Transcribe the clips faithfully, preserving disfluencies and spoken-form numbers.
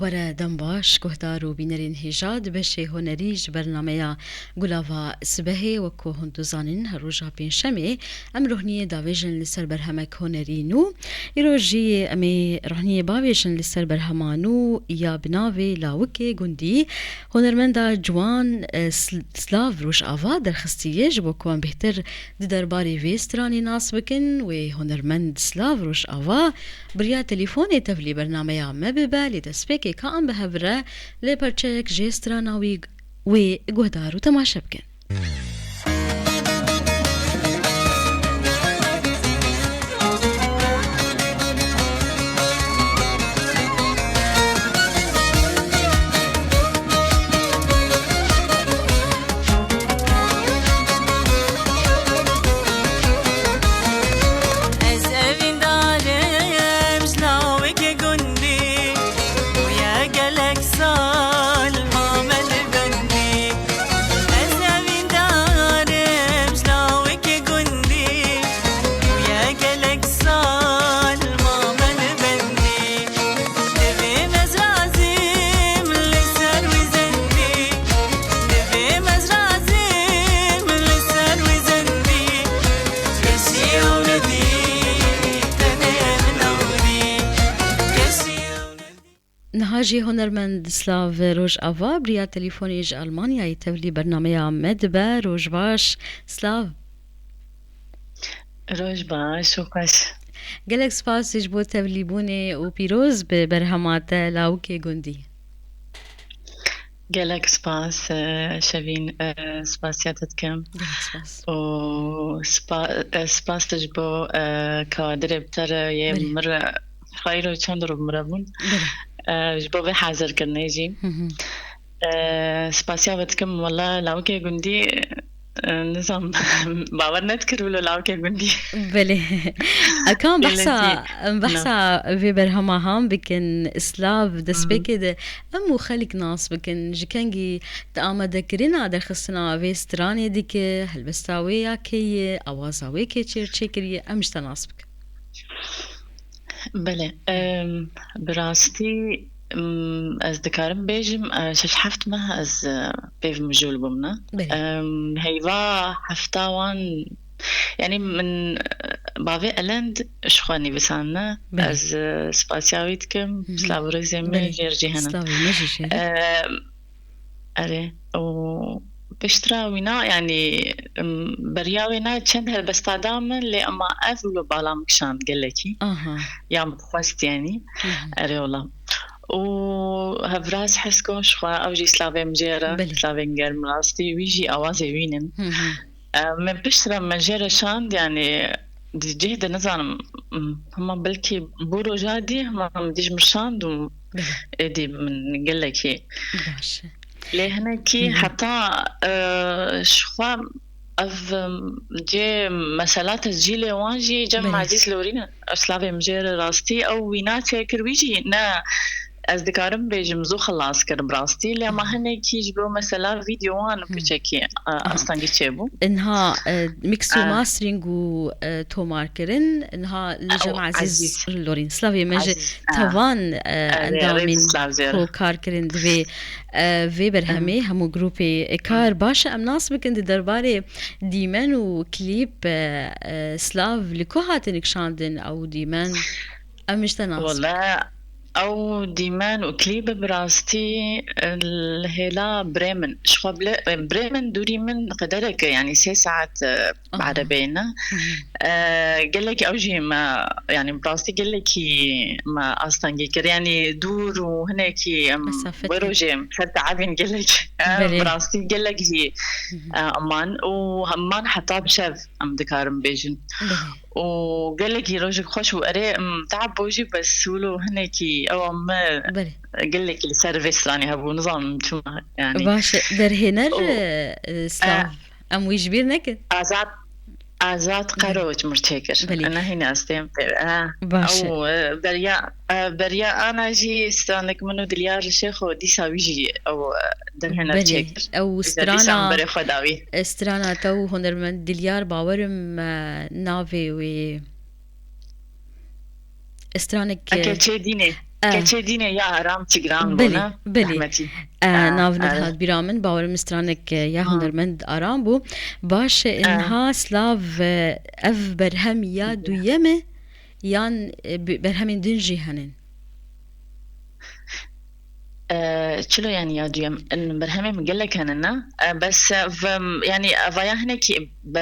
Were dem baş, guhdar û bînerên hêja di beşê hunerî ji bernameya Gulava Sibehê, wek ku hûn dizanîn, her roja pêncşemê em rohniyê davêjin li ser berhemek hunerî nû. Îro jî em ê rohniyê bavêjin li ser berhema nû ya bi navê Lawikê Gundî. Hunermenda ciwan, e, Sl-, Slav Rojava derxistiye. Ji bo ku em bêhtir di derbarê vê stranê nas bikin, wê hunermend Slav Rojava bi riya telefonê tevlî bernameya me bibe, lê destpêkê ka em bi hev re li perçeyek jê strana wî, wê guhdar û temaşe bikin. Ez evîndarim ji lawikê gundî, bûye gelek sal mame li bendî. Ez evîndarim ji lawikê gundî, bûye gelek sal mame li bendî. Divê ez razim li ser wî zendî. Divê ez razim li ser wî zendî. Kesî ew nedî, tenê min ew dî. Kesî ew nedî. Niha jî hunermend Slav Rojava bi riya telefonê ji Almanyayê tevlî bernameya me dibe. Roj baş, Slav. Roj baş û xweş. Gelek spas ji bo tevlîbûnê û pîroz bi berhema te Lawikê Gundî. Gelek spas, e, Şevîn, e, spasiya te dikim. Gelek spas. Û spa-, e, spas ji bo, e, kadirê bi te re yê Belê. mir, e, xayr û çend rû bi min re bûn. Belê. E, ji bo vê hazirkirinê jî. Hı hı. E, spasiya we dikim, wela lawikê gundî, e, nizam, bawer nedikir wilo lawikê gundî. Belê. Ekan Gelekî. behsa, em behsa vê berhema ham bikin, Slav, destpêkê de em û xelk nas bikin, ji kengî di amadekirina derxistina vê stranê dike, helbesta wê ya kê ye, awaza wê kê çêr çêkiriye, em ji te nas bikin. Belê, em, bi rastî, em, ez dikarim bêjim, e, şeş heft meh ez, e, pêv mijûl bûm, ne? Belê. Em, heyva hefta wan, yanî min, e, bavê Elend ji xwe nivîsandine. Belê. Ez, e, spasiya wî dikim, Hı hı. silav û rêzê me Belê. jêr jî hene. Slavê me jî jêr e. Em, Erê, û piştre wîna, yanî, em, beriya wê ne çend helbesta da min, lê ema ev wilo bala min kişand gelekî. Aha. Ya min dixwest, yanî. Hı hı. Erê, wela. Û hevraz Hesko ji xwe, ew jî slavê min jê re, Belê. slavên germ rastî, wî jî awazê wî nin. Hı hı. E, min piştre me jê re şand, yanî, di cih de nizanim, m, hema belkî bû roja dî, hema min dî ji min şand û Belê. êdî min gelekî. Baş e. Lê hinekî Hı hı. heta, e, ji xwe ev, em, cê mesela tescîlê wan jî Cem Belê. Ezîz Lorîn, ev slavê min jê re rastî, ew wîna çêkir, wî jî ne ez dikarim bêjim zû xilas kir bi rastî, lê ma Aha. hinekî ji bo mesela vîdeo wan Hı. piçekî, e, Aha. astengî çêbû. Niha, e, mix û E. mastering û, e, tomarkirin, niha li Ew, Cem Ezîz Ezîz. Lorîn. Slavê me ji Ezîz, e. tevan, e, E, endamên rêz silav jê re. ku kar kirin divê, e, vê berhemê, Hı. hemû grûpê, e, kar Hı. baş e. Em nas bikin di derbarê dîmen û klîp, e, e, Slav li ku hatin kişandin ew dîmen? Em ji te nas bikin. Wele, ew dîmen û klîbe bi rastî, e, li hêla Bremen. Ji xwe bile, e, Bremen dûrî min qederek e, yanî sê saet, e, Aha. erebeyê ne. Hı hı. E, gelek ew jî me, yanî bi rastî gelekî me astengî kir. Yanî dûr û hinekî em Mesafet wê kir. rojê em ser teavîn gelek. E, Belê. bi rastî gelek jî, Hı hı. e, eman û heman heta bi şev em dikarin bêjin. Belê. û gelekî rojek xweş û erê, em, teab bû jî bes wilo hinekî ew me Belê. gelekî li ser vê stranê hebû, nizanim çima, yanî. Baş e, derhêner, Û, e, e, Slav, e, em wî ji bîr nekin. Azad, Azad Belê. Qero ji mir çêkir. Belê. Ena hîne ez têm pê, e, Baş e. ew, e, beriya, e, beriya ana jî stranek min û Dilyar Şêxo dîsa wî jî ew, e, derhêner Belê. çêkir. Ew Ji dîsa strana, berê xwe dawî. strana te û hunermend Dilyar, bawerim, e, navê wê stranek, Eke e, çê dînê. Keçê dînê ya Aram Tigran bû, belê, ne? Belê. Rehmetî. Eh, nav nehat bîra min, bawerim stranek, eh, ya hunermend Aram bû. Baş e, niha Slav, eh, ev berhem ya duyem e, yan, eh, bi-, berhemên din jî henin? Eh, çilo, yanî ya duyem, in berhemê min gelek henin, ne? Eh, bes, eh, v-, yanî, evaya hinekî bi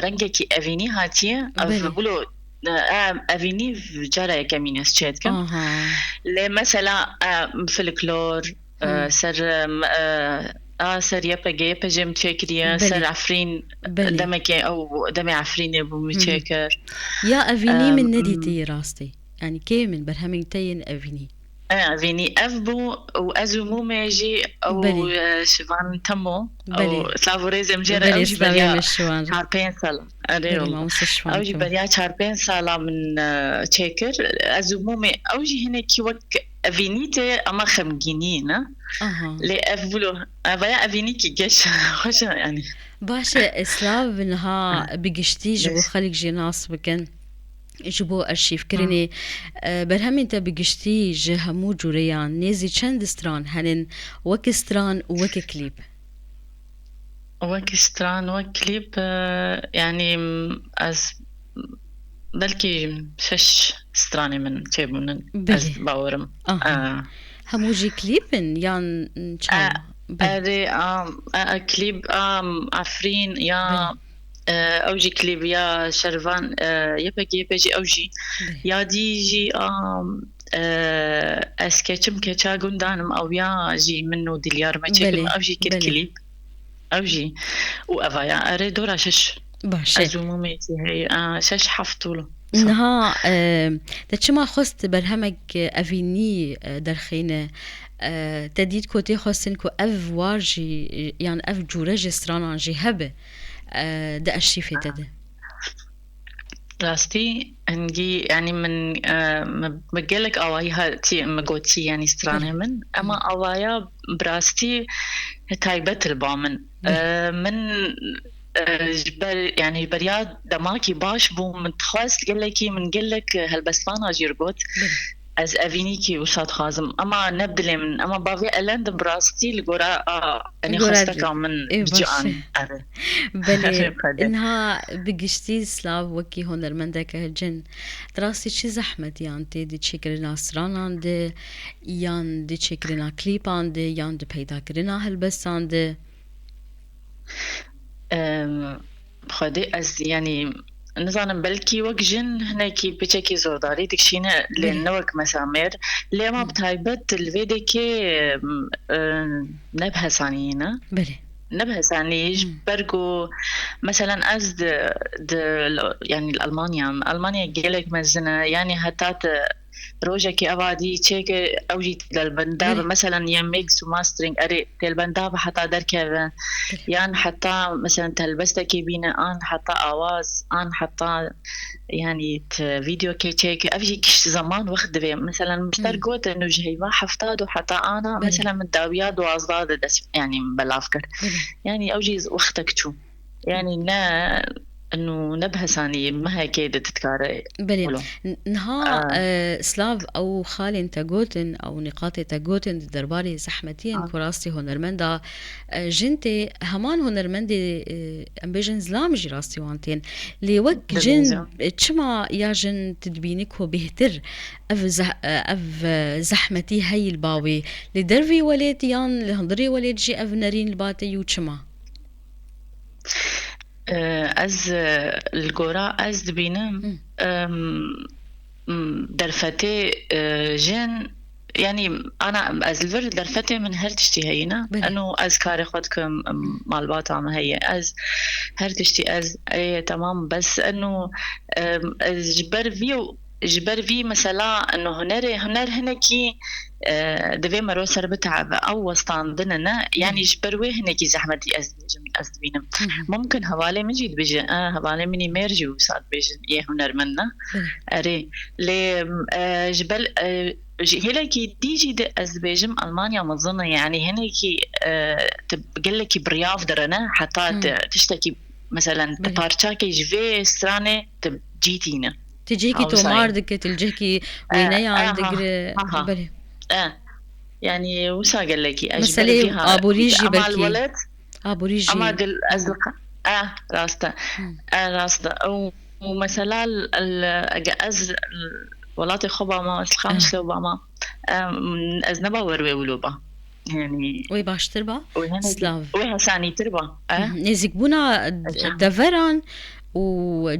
rengekî evînî hatiye, ev Belê. Bilo, eh, evînî cara yekemîn ez çê dikim. Aha. Lê mesela, eh, folklor, eh, Hı. ser, em, eh, a ser Y P G, Y P G em çêkiriye, Belê. Ser Efrîn, Belê. Demekê ew, demê Efrînê bû min Hı hı. Çêkir. Ya evînî Em, min nedîtiye rastî. Yanî kê min berhemên te yên evînî? E, evînî ev bû û ez û Mûmê jî ew, Belê. E, şivan temo. Belê. Ew, slav û rêzê min jê re, Belê, ew jî slavê beriya min şivan re. Çar pênc sal. Erê Belê, wala. Mamoste şivan Ew jî temo. Beriya çar pênc sala min, e, çêkir. Ez û Mûmê, ew jî hinekî wek evînî tê, ama xemgînî ne. Aha. Lê ev bûlo, evaya evînî kî geş, xweş e yanî. Baş e, e, slav niha bi giştî ji bo Yes. xelk jê nas bikin. Ji bo arşîvkirinê, e, berhemên te bi giştî ji hemû cûreyan nêzî çend stran henin, wek stran û wek klîp? Wek stran, wek klîp, e, yanî, m, ez belkî şeş stranê min çêbûnin, Belê. Ez bawerim. Aha. E. Hemû jî klîp in yan çawa? E, Belê. Erê, a, e, e, klîp, a, Efrîn ya, Belê. E, ew jî klîp ya Şervan, e, Y P G, Y P G ew jî. Belê. Ya dî jî, a, e, ez keçim keça gundanim, ew ya jî min û Dilyar me çêkim, Belê, ew jî kir belê. Klîp. Ew jî. Û evaya, erê, dora şeş. Baş e. Ez û Mûmê jî heye, a, şeş heft wilo. Niha, e, te çima xwest berhemek evînî, e, derxîne? E, te dît ku tê xwestin ku ev war jî, yan ev cûre ji stranan jî hebe, e, di arşîvê te de? Rastî, hingî, yanî min, e, mi, mi gelek awayî hatî, mi gotî, yanî stranê Belê. Min, ema Belê. Awaya bi rastî taybet li ba min. Belê. E, min, e, ji ber, yanî ji beriya demakî baş bû, min dixwest gelekî, min gelek helbestvana jî got. Belê. Ez evînîkî wisa dixwazim, ema ne bi dilê min, ema bavê elendim bi rastî li gora, a, yanî Li gora xwesteka dil. Min Ê, bi baş cian e. Ere. Belê, Ere, xwedê. Niha bi giştî Slav wekî hunermendeke cin, di rastî çi zehmetiyan tê di çêkirina stranan de, yan di çêkirina klîpan de, yan di peydakirina helbestan de? Em, Xwedê ez, yanî, nizanim, belkî wek jin hinekî piçekî zordarî dikişîne, lê Belê. Ne wek mesela mêr. Lê ema Hı. Bi taybet li vê dekê, em, e, ne bi hesanî ne? Belê. Ne bi hesanî, ji Hmm. ber ku, meselen, ez di, di, yanî, li Almanya, Almanya gelek mezin e, yanî heta tu rojekê eva dî çêke ew jî têlbenda be, Belê. Meselen, yê mix û mastering, erê, têlbenda be heta derkeve, Belê. Yan heta, meselen, tu helbestekê bîne, an heta awaz, an heta, yanî, tu vîdeokê çêke, ev jî giş zeman wext divê. Meselen, mişter Hmm. Gotin û ji heyva heftad û heta ana, Belê. Meselen, min dawiya duwazdeh de dest, yanî, belav kir. Belê. Yanî, ew jî wextek çû. Yanî ne, ino ne bi hesanî mehekê de tu dikare Belê. Wilo. N-, niha, Aa. E, Slav, ew xalên te gotin, ew nîqatê te gotin di derbarê zehmetiyên Aa. Ku rastî hunermenda, e, jin tê, heman hunermendê, e, em bêjin zilam jî rastî wan tên. Lê wek Dilê jin, zilam. E, çima ya jin tu dibînî ku bêhtir ev zeh-, e, ev, e, zehmetî heyî li ba wê? Li dervî welêt yan li hundirê welêt jî ev nerîn li ba te yû çima? Eh, ez, eh, li gora ez dibînim, Hı. em, m, derfetê, eh, jin, yanî, ana, ez li vir derfetê min her tiştî heyî ne. Belê. Eno ez karê xwe dikim, em, Hı. Malbata min heye. Ez her tiştî ez, ê, temam, bes eno, em, ez ji ber vî û ji ber vî mesela, eno hunerê, huner hinekî, e, divê mero ser biteave. Ew westandin e, ne? Yanî Hı. Ji ber wê hinekî zehmetî ez dibêjim, ez dibînim. Hı hı. Mumkin hevalê min jî dibêje, e, hevalê min î mêr jî wisa dibêjin, yê hunermend ne? Hı. Erê, lê, e, ji ber, e, ji hêlekî dî jî de ez dibêjim Almanya mezin e, yanî hinekî, e, tu gelekî biryav dirine, heta Hı. tu tiştekî, meselen, tu Belê. Parçakê ji vê stranê tu cî tîne. Ti cihekî Hawsayî. Tomar dike, ti li cihekî E, wêneyan e, ha, digire. Ha, ha. Belê. E, yani wisa gelekî. Ez ji Meselê ber vî ha-, aborî jî ama belkî. Li welêt, Aborî jî. Ama gil, ez li qa-, e, rast e. Hı. E, rast e. Û, û mesela l-, l-, ege ez l-, welatê xwe bama, ez li Qamişlo bama, em, ez ne bawer wê wilo ba. Yani, Wê baştir ba? Wê hene-, Slav. Wê hesanîtir ba. E? Hı hı. Nêzîkbûna d-, Eca. Deveran û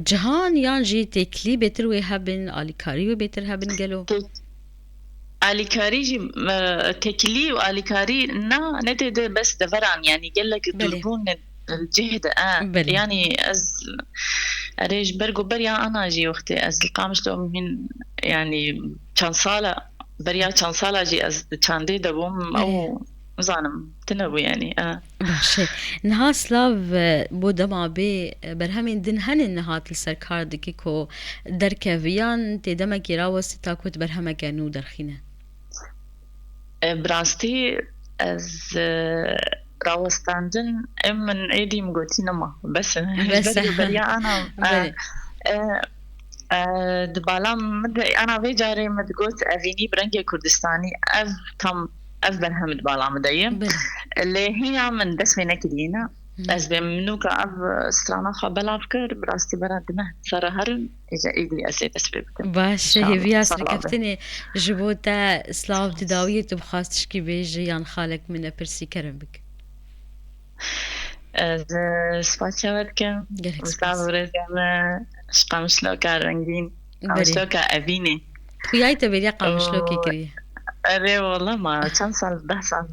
cihan yan jî têkilî bêtir wê hebin, alîkarî wê bêtir hebin gelo? Tê-, alîkarî jî, e, têkilî û alîkarî na, ne tê de bes deveran, yani gelek Belê. Dûrbûn cih de, e. Belê. Yani ez, erê ji ber ku beriya ana jî wextê ez li Qamişlo min, yani çend sala, beriya çend sala jî ez di çandê de bûm, Belê. Ew nizanim, tune bû yani, e. Baş e. Niha Slav, e, bo dema bê, e, berhemên din hene niha tu li ser kar dikî ku derkeviyan tê demekî rawestî ta ku tu berhemeke nû derxîne? E, bi rastî ez, e, rawestandin, em min êdî min gotî nema. Bes e. Bes e. Beriya, beriya ana, e, Belê. E, e, di bala min de, ana vê carê min digot, evînî bi rengê Kurdistanî, ev tam, ev berhem di bala min de ye. Belê. Lê hîna min dest pê nekirîne. Hı. Ez bê min nûka ev strana xwe belav kir, bi rastî bera dime sere herin, îca êdî ez ê dest pê bikim. Baş e, İnşallah. Hêviya Sağ ol abi. Serkeftinê ji bo te Slav, di dawiyê tu bixwast tişkî bêjî yan xalek min e pirsî kerem bik. Ez, e, spasiya we dikim. Gelek Misav spas. Birêzê me, ji Qamişloka rengîn, Belê. Qamişloka Evînê. Xuyayî te bêriya Qamişlokê Û kiriye. Erê, wala ma çend sal, deh sal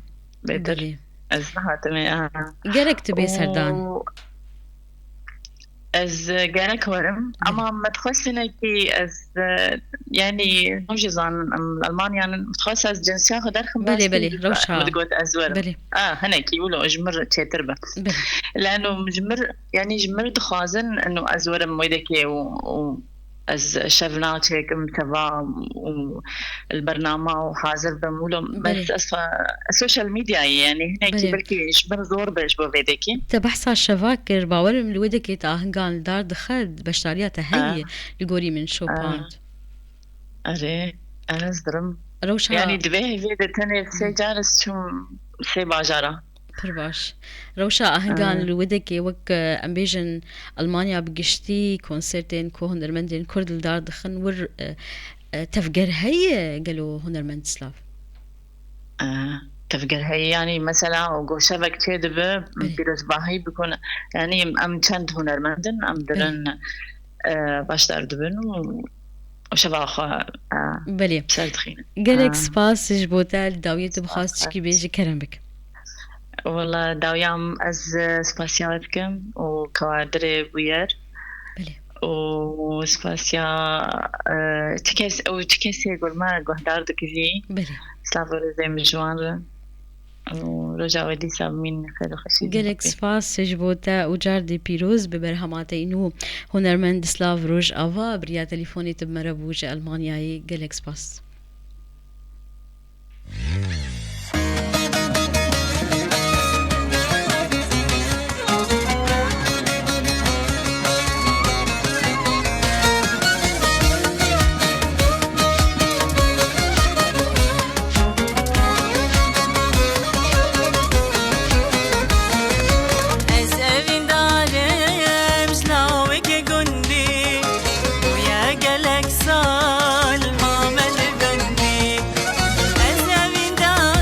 bêtir. Belê. Ez nehatime, aha. Gerek tu bê Û serdan. Ez gerek werim, Belê. Ama me dixwest hinekî ez, e, yani, hûn jî zanin, em, Almanya nin, dixwest ez cinsiya xwe derxim, Belê, rastî belê, rewşa. Me digot ez werim. Belê. A, hinekî wilo ji mir çêtir be. Belê. Leno ji mir, yani ji mir dixwazin, eno ez werim wê dekê û, û ez şev naçêkim, teva û li bernama û hazir bim wilo. Belê. Bes ez fa-, social medyayê, yani hinekî Belê. Belkî ji mir zor be ji bo vê dekê. Te behsa şeva kir, bawerim li wê dekê te ahingan li dar dixe, beşdariya te heye Ha. Li gorî min şopand. Ha. Erê, ez dirim. Rewşa Yani di vê hêvê de tenê sê Hı. car ez çûm sê bajara. Pir baş. Rewşa ahingan Ee. Li wê dekê wek, e, em bêjin Almanya bi giştî konsertên ku hunermendên Kurd li dar dixin wir, e, e, tevger heye gelo hunermend Slav? Ee, tevger heye, yani mesela goşevek çê dibe, Belê. Pîrozbahî bikun. Yani em çend hunermendin, em Belê. Dirin, e, başdar dibin û şeva xwe, e, Belê. Ser dixînin. Gelek Ha. Spas ji bo te li dawiyê tu bixwast Spas. Tişkî bêjî kerem bik. Wala dawiyam ez, e, spasiya we dikim û kewadirê bûyer. Belê. Û spasiya, e, çi kes, û çi kesê gor me guhdar dikivî. Belê. Silav û rêzê min ji wan re. Û roja we dîsa bimînin xêr û xweşî. Gelek spas ji bo te û cardê pîroz bi berhema te nû. Hunermend Slav Rojava bi riya telefonê tu bi me re bû ji Almanyayê. Gelek spas. Ez evîndarê ji lawikê gundî, û ye gelek sal mame li gundî. Ez evîndarê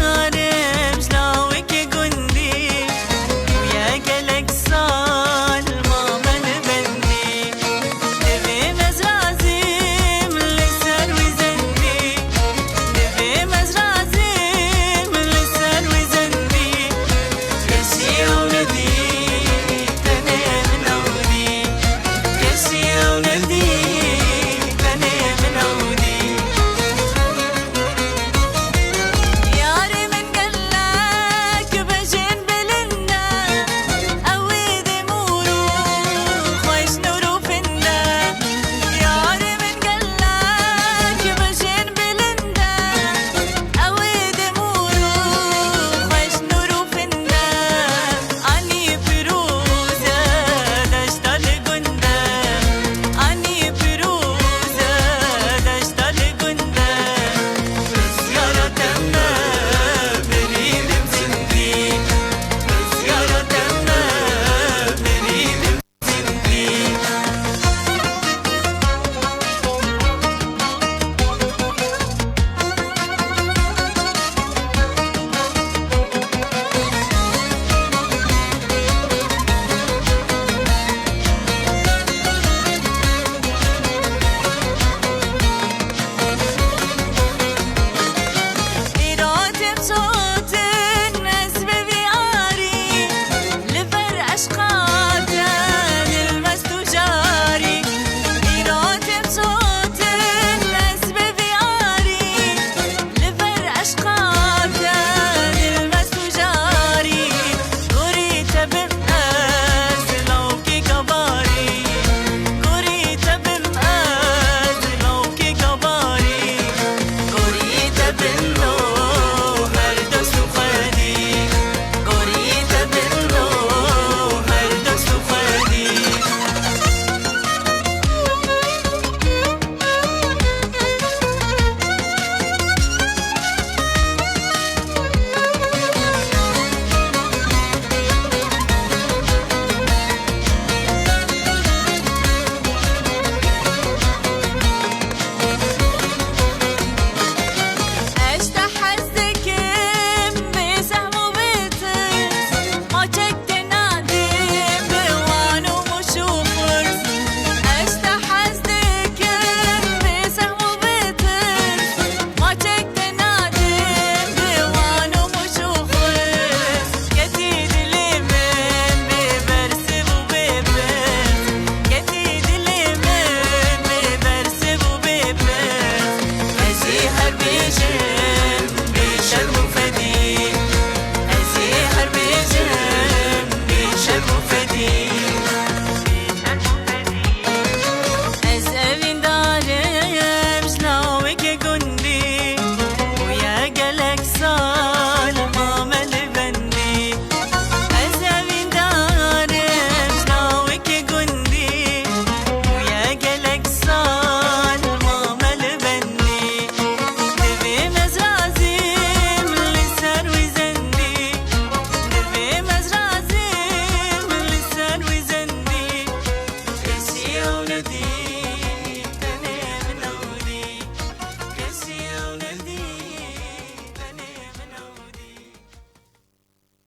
Eşqa